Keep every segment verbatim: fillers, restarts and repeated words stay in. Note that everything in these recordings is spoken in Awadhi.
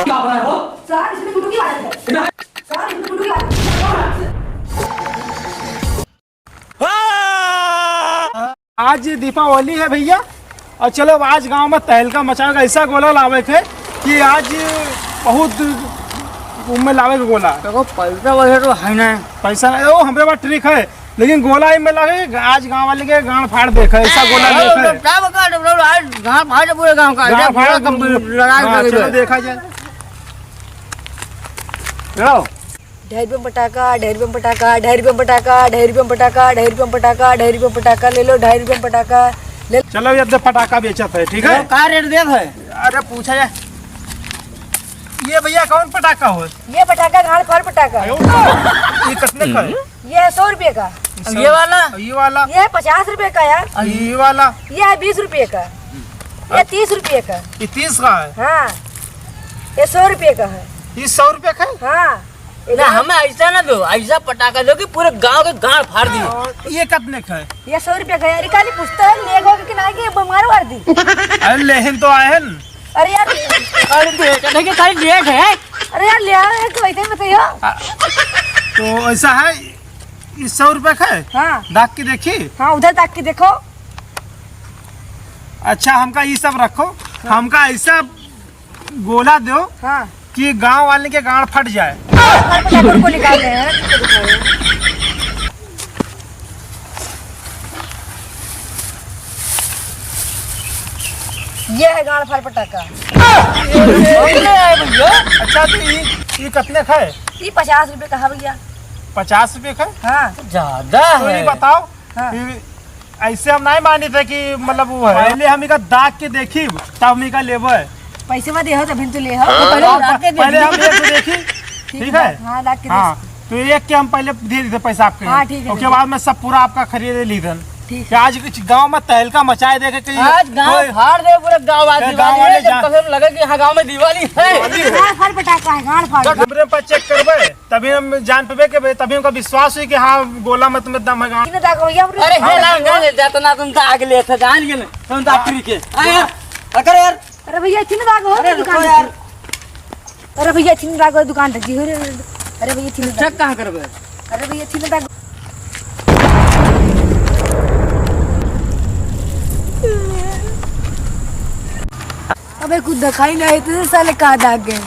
क्या हो रहा है वो? सर, इसमें टूटू की आवाज है। सर, इसमें टूटू की आवाज है। आज दीपावली है भइया, और चलो आज गाँव में तहलका मचावे का, ऐसा गोला लावे के कि आज बहुत उम्मे लावे के गोला। देखो, पैसा वैसा तो है ना। पैसा नहीं, ओ, हमरे पास ट्रिक है, लेकिन गोला ही में लावे, आज गाँव वाले के गांड फाड़ देखे, ऐसा गोला अरे, लेके। क्या बता रहे हो, आज गांड फाड़ दे पूरे गांव का, गांड फाड़ पूरा कम लड़ा हाँ, के चलो दे। देखा जाए। लो। ढेर बम पटाखा, ढेर बम पटाखा, ढेर बम पटाखा, ढेर बम पटाखा, ढेर बम पटाखा, ढेर बम पटाखा, ले लो, ढेर बम पटाखा, ले लो। चलो, ये तो पटाखा बेचत है, ठीक है? तो का रेट देत है? अरे, पूछा जाए। ये भइया, कौन पटाखा हो? ये पटाखा, गांड फाड़ पटाखा। ये कितने का है? ये है सौ रुपये का। सौ। ये वाला? ये वाला? ये है पचास रुपये का यार। ये वाला? ये है बीस रुपये का। ये तीस रुपये का। ये तीस का है? हाँ, ये सौ रुपये का है। ये सौ रुपये का है? हाँ। ना, हमें ऐसा ना दो, ऐसा पटाखा दो कि पूरे गांव के गांड फाड़ दिए। और ये कितने का है? ये सौ रुपये का है। अरे, काली पूछता है, ले गो कि नहीं, कि बीमार मार दी। अरे, लेहिन तो आए हैं। अरे यार। अरे, देख, देखिए, खाली डेट है। अरे यार, ले आओ यार, तो वैसे ही बताइयो। आ, तो ऐसा है, ये सौ रुपये का है? हाँ। दाग के देखी? हाँ, उधर दाग के देखो। अच्छा, हमका ये सब रखो, हाँ। हमका ऐसा गोला दो हाँ। कि गांव वाले के गांड फट जाए। गांड फट जाए, को निकाल दे, है ना? ये है गांड फाड़ पटाखा। ये, ये, ये, ये, भैया। अच्छा, तो ये, ये कितने का है? ये पचास रुपये का है भैया। पचास रुपये का है? हाँ। ज्यादा तो ये है। बताओ, हाँ। ये ऐसे हम नहीं मानी थे कि मतलब वो है। पहले हम इका दाग के देखी, तब हम इका लेबे। पैसे मत देहो, तभी तो ले हो। हाँ। पहले आप दाग के पहले हम देख एक देखी, ठीक ठीक है? है? हाँ, दाग के हाँ, देख। तो एक के हम पहले दे देते पैसा आपके। हाँ, ठीक है, ओके, ठीक है। बाद में सब पूरा आपका खरीद लीधन। ठीक। कि आज कुछ गांव में तहलका मचाए देखे कि आज गांव कोई फाड़ दे, पूरा गांव आज क्या गांव दिवाली वाले है, जब जा- कसम लगे कि हाँ, गांव में दिवाली है। गांड फाड़ पटाखा है, गांड फाड़। तो कैमरे पर चेक करबे, तभी हम जान पेबे के बे, तभी हमका विश्वास हुई कि हाँ, गोला में तुम्हें दम है गांव। इन्हें दाग भैया, हमरे अरे, हे हाँ, लाल, जान ले, जाता ना तुम दाग ले थे, जान के ना, तुम दाग फ्री के। आ यार, अकर यार। अरे भैया, इतने दाग हो अरे, दुकान रुको पे। यार। अरे भैया, इतने दाग हो दुकान पे जी, हो रे, रे, रे। अरे भैया, इतने दाग। चेक कहाँ करबे? अरे भैया, इतने दाग। अबे, कुछ दिखाई नहीं, इतने साले कहाँ दाग गए? ए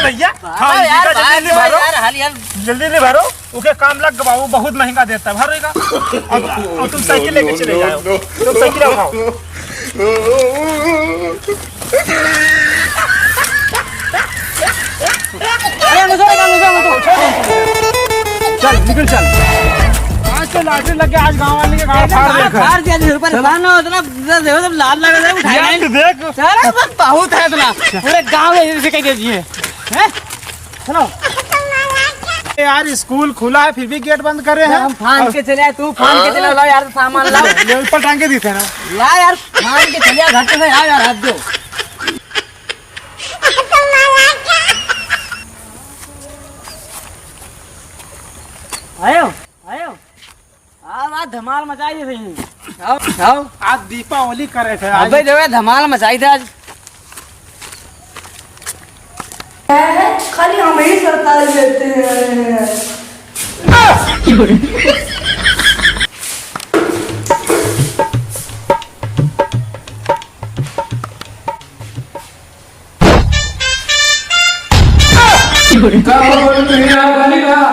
भैया, हाँ, हाँ, यार, जल्दी, भाई, जल्दी भाई, भरो। यार, हाल यार। जल्दी नहीं भरो। ओके, काम लग गवा, वो बहुत महंगा देता है, भरेगा। अब, अब तुम साइकिल लेके चले जाओ। तुम साइकिल उठाओ। अरे, मुझे, मुझे, मुझे। चल, निकल चल। आज तो लाठी लग गया, आज गांव वाले के गांड फाड़ देगा। फाड़ दिया, परेशान हो, इतना, इतना देखो, सब लाल लगा, उठाया यार, नहीं। तू देख। चल, बस बहुत है इतना। पूरे गांव में इसे कह दीजिए। हैं? चलो। यार, स्कूल खुला है, फिर भी गेट बंद करे हैं। हम फान के चले आए, तू फान के चले, लाओ यार, सामान लाओ। ले, ऊपर टांग के दिखे ना। ला यार, फान के चले आ, घर से, आओ यार, हाथ दो। आयो, आयो। आज, आज धमाल मचाई दे रही। आओ, आओ। आज दीपावली करे थे, आज। अबे देवे, धमाल मचाई दे आज। खाली हम ही सरताज लेते हैं। का हो, बोलो, तू यहाँ खाली कहाँ?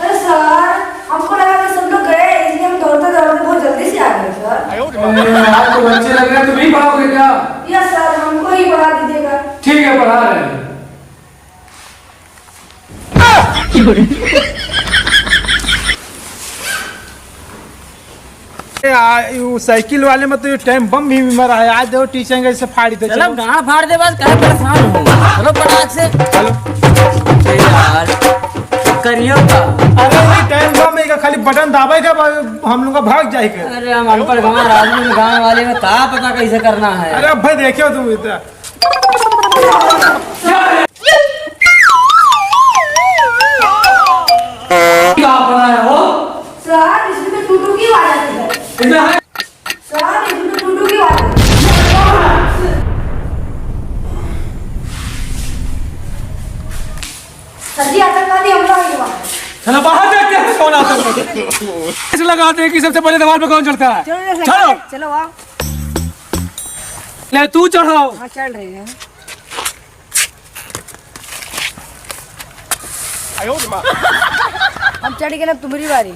अरे सर, हमको लगा कि सब लोग गए, इसलिए हम दौड़ते दौड़ते बहुत जल्दी से आ गए सर। ए, आज तो बच्चे लग रहे हैं, तुम ही पढ़ाओगे क्या? यस सर, हमको ही पढ़ा दीजिएगा। ठीक है, पढ़ा रहे हैं। ए, आ, उ साइकिल वाले में तो ये टाइम बम भी मरा है। आज देखो टीचर के से फाड़ी दे। चलो, चलो। गांड फाड़ दे बस, काहे परेशान हो? चलो फटाक से। चलो। ए यार, करियो का? अरे, ये टाइम बम है, खाली बटन दाबे का, हम लोग का भाग जाए के। अरे, हम अनपढ़ गांव आदमी, गांव वाले में का पता कैसे करना है? अरे, अब भाई देखियो तुम इतना। क्या बनाया हो? सर, इसमें तो टूटू की आवाज आती है। इधर है। सर, इसमें तो टूटू की आवाज आती है। चलो बाहर देखते हैं कौन आता है। इसे लगाते हैं कि सबसे पहले दीवार पे कौन चढ़ता है। चलो, चलो। चलो, चलो, आओ। ले, तू चढ़ो। हाँ, चढ़ रहे हैं। हम चढ़ गए ना, तुम्हारी बारी।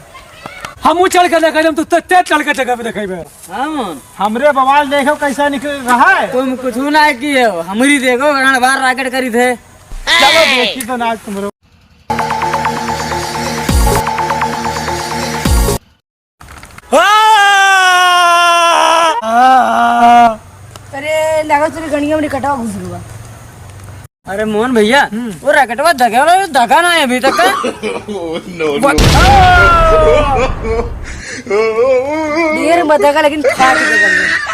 हमहू चढ़ के देखाई, हम तो ते-, तेज चढ़ के जगह पे देखाई बे। हाँ, मन। हमरे बवाल देखो कैसा निकल रहा है। तुम कुछ ना किए हो, हमरी देखो, गांड बार rocket करी थे। चलो, देखी तो ना आज तुमरो। अरे, लगा तेरे गणिया में कटा घुस गया। अरे मोहन भैया, हम्म। वो रॉकेटवा धके वाला धका ना है अभी तक का? Oh, no, no। ढेर मत धका, लेकिन फाट के धका।